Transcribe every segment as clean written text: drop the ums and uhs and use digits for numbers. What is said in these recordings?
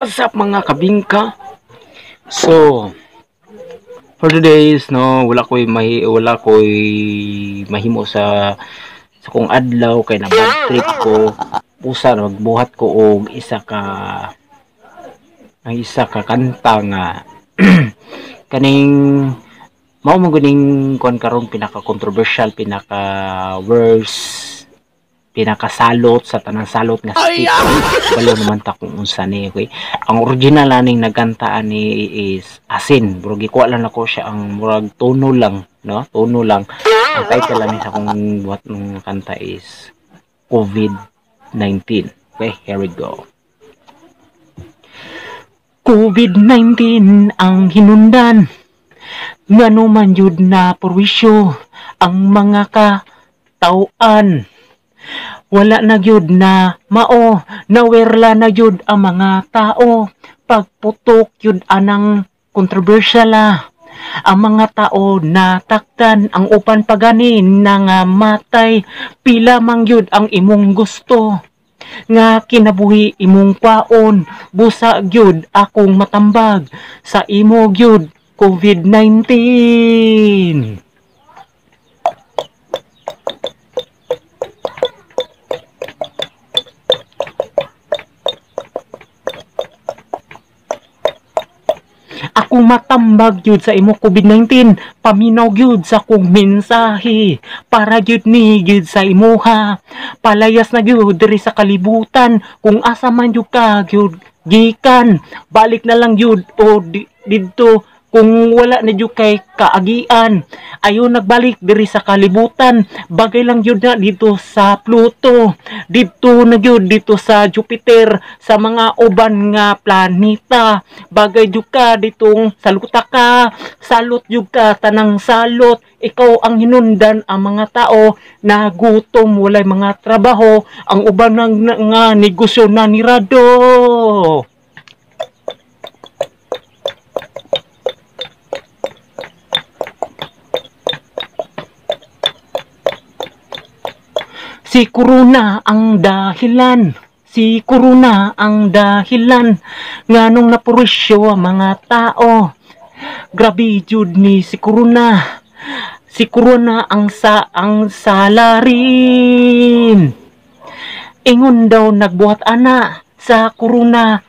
What's up, mga kabingka? So, for today's, no, wala ko'y mahimo sa kong adlaw kay na bad trip ko. Usa magbuhat ko og isa ka kanta nga kaning mao man guning kuan karon, pinaka controversial, pinaka worst, pinakasalot sa tanang salot nga skit. Balo naman ta kung unsa ni, okay? Ang original aning nagkanta ani is Asin, pero gikuha lang nako siya ang murag tono lang, no, tono lang. Ang title lang sa akong buhat ng kanta is COVID-19. Okay, here we go. COVID-19 ang hinundan, ngano man jud na purwisyo ang mga katawhan. Wala na gyud na mao, nawerla na gyud ang mga tao. Pagputok gyud anang controversial ah. Ang mga tao na takdan, ang upan pagani nga matay. Pila man gyud ang imong gusto nga kinabuhi imong kwaon? Busa gyud akong matambag sa imo gyud, COVID-19. Ako matambag gyud sa imo, COVID-19. Paminaw gyud sa kong mensahe para gyud ni gyud sa imuha. Palayas na gyud diri sa kalibutan. Kung asa man gyud ka gyud gikan, balik na lang gyud o didto kung wala na gyud kay kaagian. Ayo nagbalik diri sa kalibutan. Bagay lang gyud na dito sa Pluto, didto na gyud dito sa Jupiter, sa mga uban nga planeta. Bagay gyud ka ditong saluta ka, salot gyud ka tanang salot. Ikaw ang hinundan ang mga tao na gutom, walay mga trabaho, ang uban nga negosyo na nirado. Si Corona ang dahilan, si Corona ang dahilan nganong napurisyo ang mga tao. Grabe jud ni si Corona. Si Corona ang salarin. Ingon daw nagbuhat ana sa corona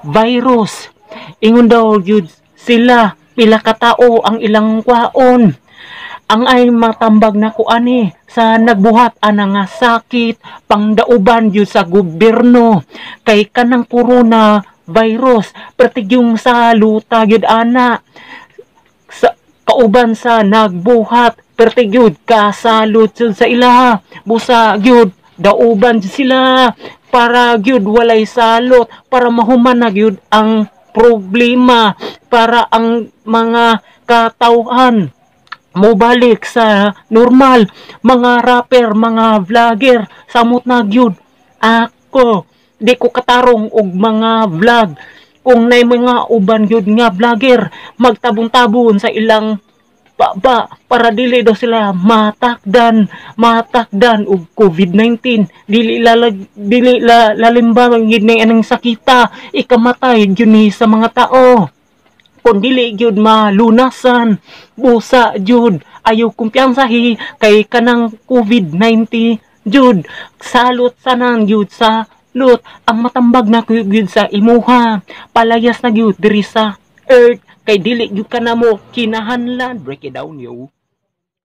virus. Ingon daw jud sila pila ka tao ang ilang kwaon. Ang ay matambag na ko ani sa nagbuhat ana nga sakit pangdauban gyud sa gobyerno, kay kanang corona virus pertigyong sa luta gyud ana sa kauban sa nagbuhat, pertigyud kasalot jud sa ilaha. Busa gyud dauban jud sila para gyud walay salot, para mahuman na gyud ang problema, para ang mga katawhan mobalik sa normal. Mga rapper, mga vlogger, samot na gyud ako. Di ko katarong og mga vlog. Kung nay mga uban gyud nga vlogger, magtabon-tabon sa ilang baba para dili daw sila matakdan og COVID-19. Dili lalag, dili la, lalimba gyud ni anang sakita, ikamatay gyud ni sa mga tao. Kung dili gyud malunasan, busa jud ayaw kumpiyansahi kay kanang COVID-19 jud salot sanan jud sa lot. Ang matambag na gyud sa imuha, palayas na gyud diri sa earth kay dili gyud ka namo kinahanglan. Break it down, yo.